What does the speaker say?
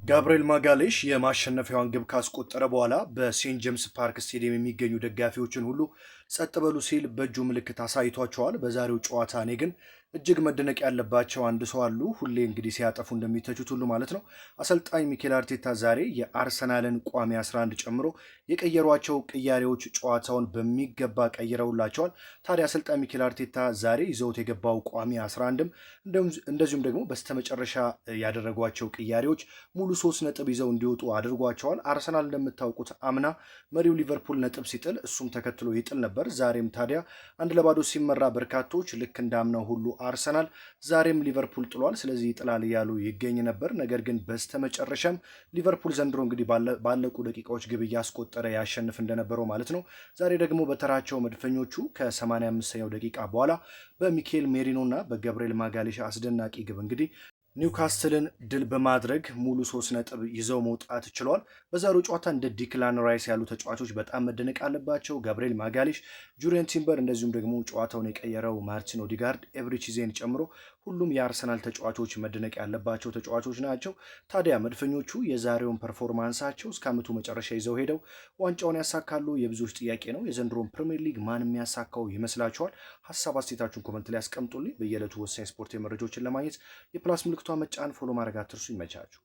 ጋብርኤል ማጋሌሽ የማሸነፊያዋን ግብ ካስቆጠረ በኋላ በሴንት ጄምስ ፓርክ ስቴዲየም የሚገኙ ደጋፊዎችን ሁሉ ጸጥ በሉ ሲል በእጁ ምልክት አሳይቷቸዋል። በዛሬው ጨዋታ እኔ ግን እጅግ መደነቅ ያለባቸው አንድ ሰው አሉ። ሁሌ እንግዲህ ሲያጠፉ እንደሚተቹት ሁሉ ማለት ነው። አሰልጣኝ ሚኬል አርቴታ ዛሬ የአርሰናልን ቋሚ 11 ጨምሮ የቀየሯቸው ቅያሬዎች ጨዋታውን በሚገባ ቀይረውላቸዋል። ታዲያ አሰልጣኝ ሚኬል አርቴታ ዛሬ ይዘውት የገባው ቋሚ 11ም እንደዚሁም ደግሞ በስተመጨረሻ ያደረጓቸው ቅያሬዎች ሙሉ 3 ነጥብ ይዘው እንዲወጡ አድርጓቸዋል። አርሰናል እንደምታውቁት አምና መሪው ሊቨርፑል ነጥብ ሲጥል እሱም ተከትሎ ይጥል ነበር። ዛሬም ታዲያ 1-0 ሲመራ በርካቶች ልክ እንዳምናው ሁሉ አርሰናል ዛሬም ሊቨርፑል ጥሏል፣ ስለዚህ ይጥላል እያሉ ይገኝ ነበር። ነገር ግን በስተመጨረሻም ሊቨርፑል ዘንድሮ እንግዲህ ባለቁ ደቂቃዎች ግብ እያስቆጠረ ያሸንፍ እንደነበረው ማለት ነው። ዛሬ ደግሞ በተራቸው መድፈኞቹ ከ85ኛው ደቂቃ በኋላ በሚኬል ሜሪኖ እና በገብርኤል ማጋሌሽ አስደናቂ ግብ እንግዲህ ኒውካስትልን ድል በማድረግ ሙሉ 3 ነጥብ ይዘው መውጣት ችለዋል። በዛሬው ጨዋታ እንደ ዲክላን ራይስ ያሉ ተጫዋቾች በጣም መደነቅ አለባቸው። ጋብርኤል ማጋሌሽ፣ ጁሪየን ቲምበር እንደዚሁም ደግሞ ጨዋታውን የቀየረው ማርቲን ኦዲጋርድ፣ ኤብሪቺ ኤዜን ጨምሮ ሁሉም የአርሰናል ተጫዋቾች መደነቅ ያለባቸው ተጫዋቾች ናቸው። ታዲያ መድፈኞቹ የዛሬውን performance ኣቸው እስከ ዓመቱ መጨረሻ ይዘው ሄደው ዋንጫውን ያሳካሉ የብዙዎች ጥያቄ ነው። የዘንድሮን ፕሪምየር ሊግ ማን የሚያሳካው ይመስላችኋል? ሀሳብ አስተያየታችሁን comment ላይ ያስቀምጡልኝ። በየዕለቱ ወሳኝ ስፖርት መረጃዎችን ለማግኘት የ plus ምልክቷ መጫን follow ማድረግ አትርሱ። ይመቻችሁ።